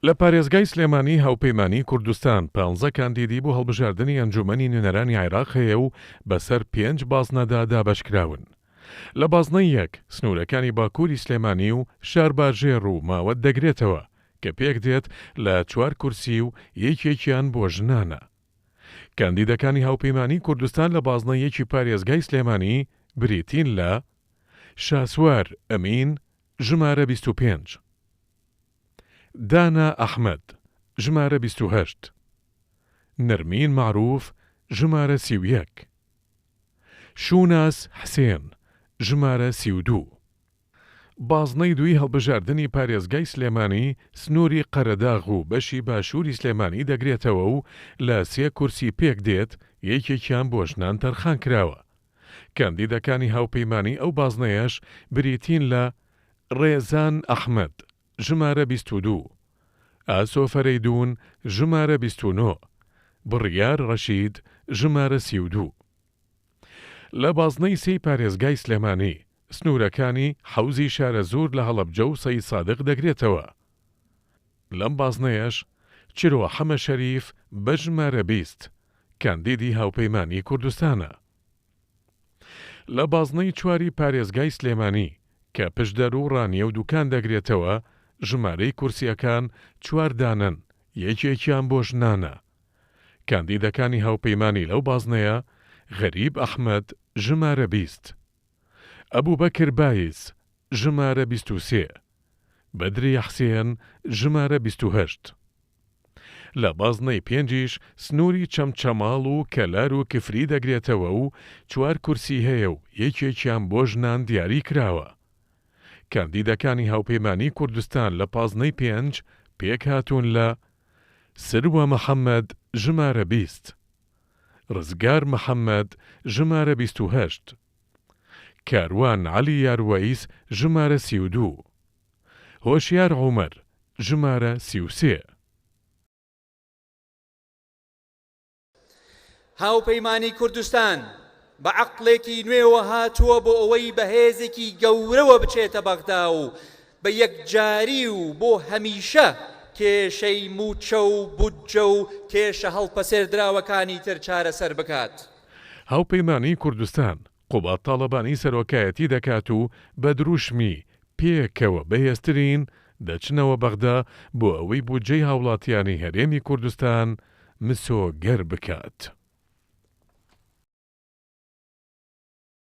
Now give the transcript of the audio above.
لە پارێزگای سلێمانی هاوپەیمانیی کوردستان پانزە کاندیدی بۆ هەڵبژاردنی ئەنجوومەنی نوێنەرانی عێراق هەیە و بەسەر پێنج بازنەدا دابەشکراون. لە بازنەی یەک، سنوورەکانی باکووری سلێمانی و شارباژێڕ و ماوەت دەگرێتەوە، کە پێکدێت لە چوار کورسی و یەکێکیان بۆ ژنانە. کاندیدەکانی هاوپەیمانیی کوردستان لە بازنەی یەکی پارێزگای سلێمانی بریتین لە، شاسوار ئەمین، ژمارە 25. دانا ئەحمەد، ژمارە 28. نەرمین مەعروف، ژمارە 31. شوناس حسێن، ژمارە 32. بازنەی دووی هەڵبژاردنی پارێزگای سلێمانی سنووری قەرەداغ و بەشی باشووری سلێمانی دەگرێتەوە و لە سێ کورسی پێکدێت، یەکێکیان بۆ ژنان تەرخانکراوە. کاندیدەکانی هاوپەیمانی ئەو بازنەیەش بریتین لە، ڕێزان ئەحمەد، ژمارە 22، ئاسۆ فەرەیدوون، ژمارە 29، بڕیار ڕەشید، ژمارە 32. لە بازنەی سێی پارێزگای سلێمانی، سنوورەکانی حەوزی شارەزوور لە هەڵەبجە و سەیدسادق دەگرێتەوە. لەم بازنەیەش چرۆ حەمە شەریف بە ژمارە 20 کاندیدی هاوپەیمانی کوردستانە. لە بازنەی چواری پارێزگای سلێمانی کە پشدەر و ڕانیە و دوکان دەگرێتەوە، ژمارەی کورسییەکان چوار دانەن، یەکێکیان بۆ ژنانە. کاندیدەکانی هاوپەیمانی لەو بازنەیە، غەریب ئەحمەد، ژمارە 20. ئەبوبەکر بایز، ژمارە 23. بەدری حسێن، ژمارە 28. لە بازنەی پێنجیش سنووری چەمچەماڵ و کەلار و کفری دەگرێتەوە و چوار کورسی هەیە و یەکێکیان بۆ ژنان دیاری کراوە. کاندیدەکانی هاوپەیمانیی کوردستان لە پازنەی پێنج پێکهاتوون لە، سروە محەمەد، ژمارە 20. ڕزگار محەمەد، ژمارە 28. کاروان عەلی یاروەیس، ژمارە 32. هۆشیار عومەر، ژمارە 33. هاوپەیمانی کوردستان بە عەقڵێکی نوێوە هاتووە بۆ ئەوەی بە هێزێکی گەورەوە بچێتە بەغدا و بە یەکجاری و بۆ هەمیشە کێشەی مووچە و بودجە و کێشە هەڵپەسێردراوەکانی تر چارەسەر بکات. هاوپەیمانیی کوردستان، قوباد تاڵەبانی سەرۆکایەتی دەکات و بە دروشمی، پێکەوە بەهێزترین، دەچنەوە بەغدا بۆ ئەوەی بودجەی هاوڵاتیانی هەرێمی کوردستان مسۆگەر بکات.